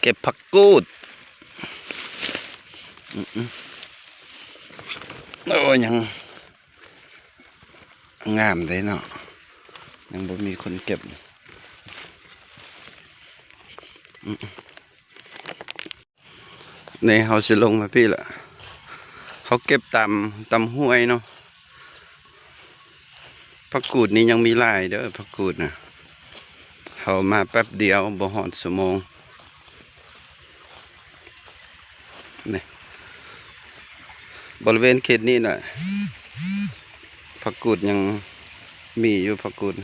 ກັບຜັກກູດ. ອືມໆ ໂອ້ ຍັງງາມເດ້ເນາະ, ຍັງບໍ່ມີຄົນເກັບ. ອືມໆ ນີ້ເຮົາຊິລົງມາພີ້ລະ, ເຮົາເກັບຕາມ ຕາມຫ້ວຍເນາະ. ຜັກກູດນີ້ຍັງມີຫຼາຍເດີ, ຜັກກູດນະ, ເຮົາມາແປັບດຽວ ບໍ່ຮອດຊົ່ວໂມງ. ນີ້ ບໍລິເວນເຂດນີ້ນະ ຜັກກູດຍັງມີຢູ່, ຜັກກູດ.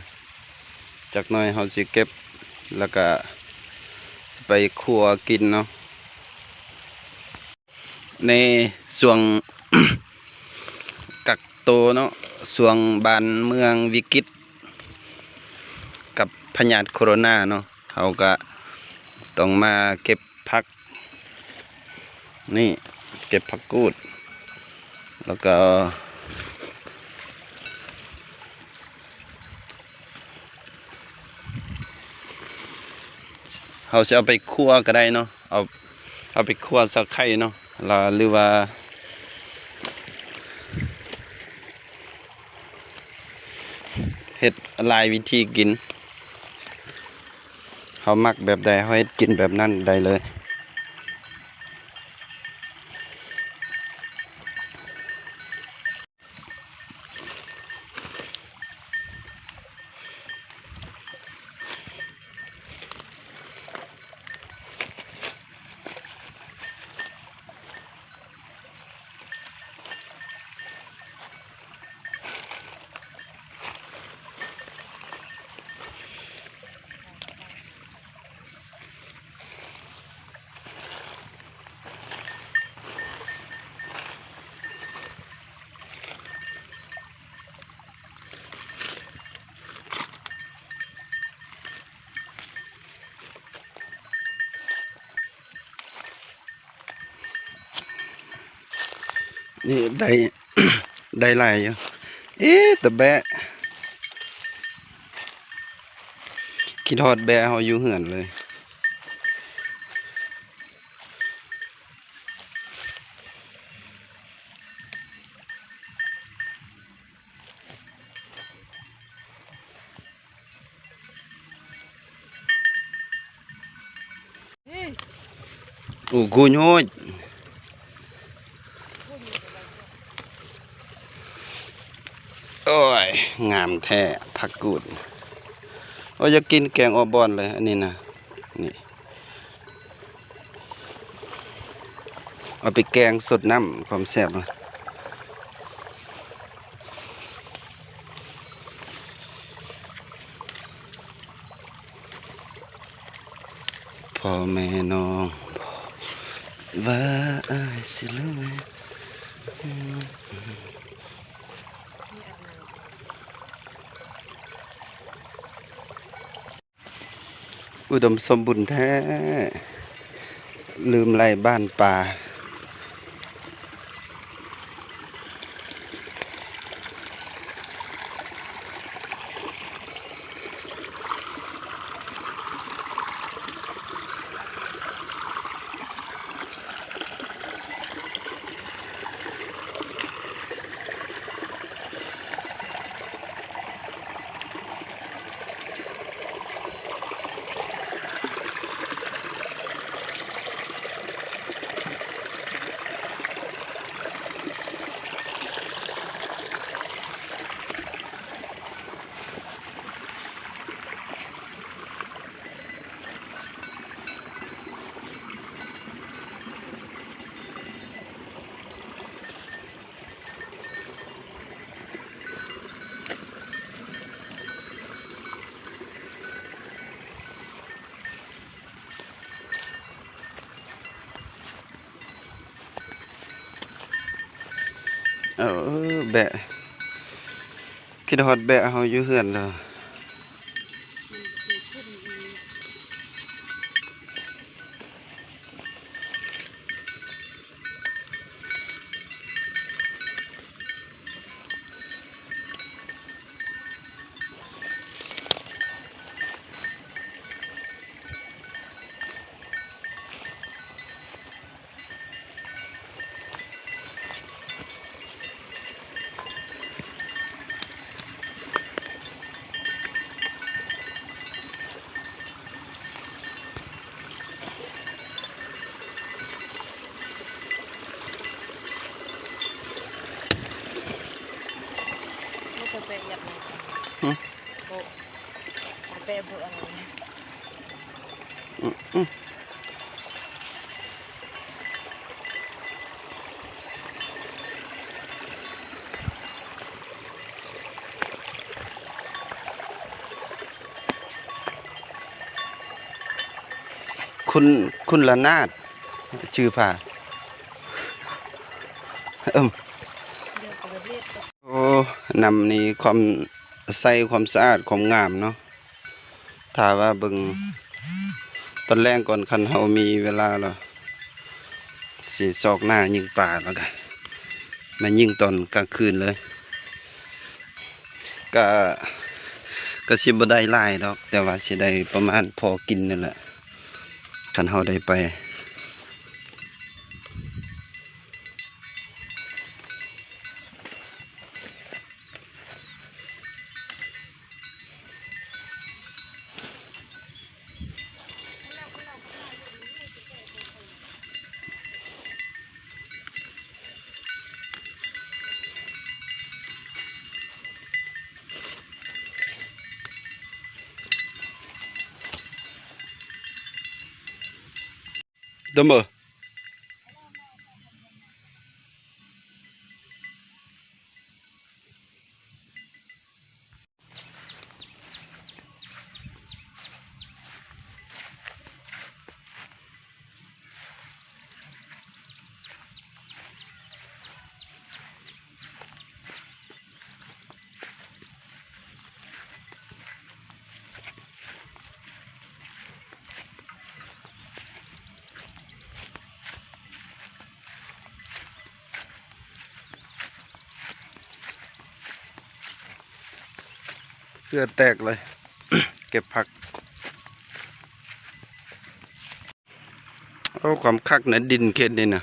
ຈັກໜ້ອຍເຮົາຊິເກັບ ແລ້ວກະຊິໄປຂົ້ວກິນເນາະ. ໃນຊ່ວງກັກໂຕເນາະ, ຊ່ວງບ້ານເມືອງວິກິດກັບພະຍາດໂຄໂຣນາເນາະ, ເຮົາກະຕ້ອງມາເກັບຜັກ. ນີ້ ເກັບຜັກກູດ ແລ້ວກໍ ເຮົາຊິເອົາໄປຂົ້ວກໍໄດ້ເນາະ, ເອົາ ເອົາໄປຂົ້ວໃສ່ໄຂ່ເນາະ ລະ ຫຼືວ່າເຮັດຫຼາຍວິທີກິນ. ເຮົາມັກແບບໃດ ເຮົາເຮັດກິນແບບນັ້ນໄດ້ເລີຍ. ນີ້ໄດ້ ໄດ້ຫຼາຍຢູ່. ເອ ຕາແບ້ ຄິດຮອດແບ້ເຮົາຢູ່ເຮືອນເລີຍ. ໂອ້ ກຸຍໂຫຍ ໂອ້ຍ ງາມແທ້ ຜັກກູດ. ໂອ້ຍ ຢາກກິນແກງອົບບ່ອນເລີຍ ອັນນີ້ນະ ນີ້. ເອົາໄປແກງສົດນ້ຳ ຄວາມແຊບ. ພໍ່ແມ່ນ້ອງ ວ່າອ້າຍຊິລົງ ອຸດົມສົມບູນແທ້ ລືມໄລ່ບ້ານປ່າ. ເອີ ແບະ ຄິດຮອດແບະເຮົາຢູ່ເຮືອນແລ້ວ. ໂ ເຈົ້າແປະຢາກໄດ້ ຫຶ ໂອ້ ແປະບໍ່ອັນນີ້ ອືມ ອືມ ຄຸນ ຄຸນລະນາດ ຊື່ພາ ເອີມ ໂອ້ ນ້ຳນີ້ຄວາມໃສ ຄວາມສະອາດ ຄວາມງາມເນາະ. ຖ້າວ່າເບິ່ງຕອນແລງກ່ອນ ຄັນເຮົາມີເວລາແລ້ວ ຊິຊອກໜ້າຍິງປາ ແລ້ວກະມາຍິງຕອນກາງຄືນເລີຍ. ກະ ກະຊິບໍ່ໄດ້ຫຼາຍດອກ ແຕ່ວ່າຊິໄດ້ປະມານພໍກິນນັ້ນແຫຼະ ຄັນເຮົາໄດ້ໄປ. ດຳເອີ. ເຫື່ອແຕກເລີຍ ເກັບຜັກ. ໂອ້ ຄວາມຄັກໃນດິນເຂດນີ້ນະ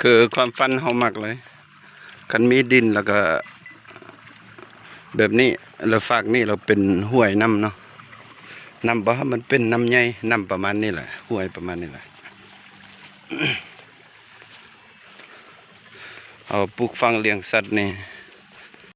ຄືຄວາມຝັນເຮົາມັກເລີຍ ຄັນມີດິນແລ້ວກະແບບນີ້ ແລ້ວຟາກນີ້ລະເປັນຫ້ວຍນ້ຳເນາະ ນ້ຳບໍ່ ມັນເປັນນ້ຳໃຫຍ່ ນ້ຳປະມານນີ້ແຫຼະ ຫ້ວຍປະມານນີ້ແຫຼະ. ເຮົາປູກຝັງລ້ຽງສັດນີ້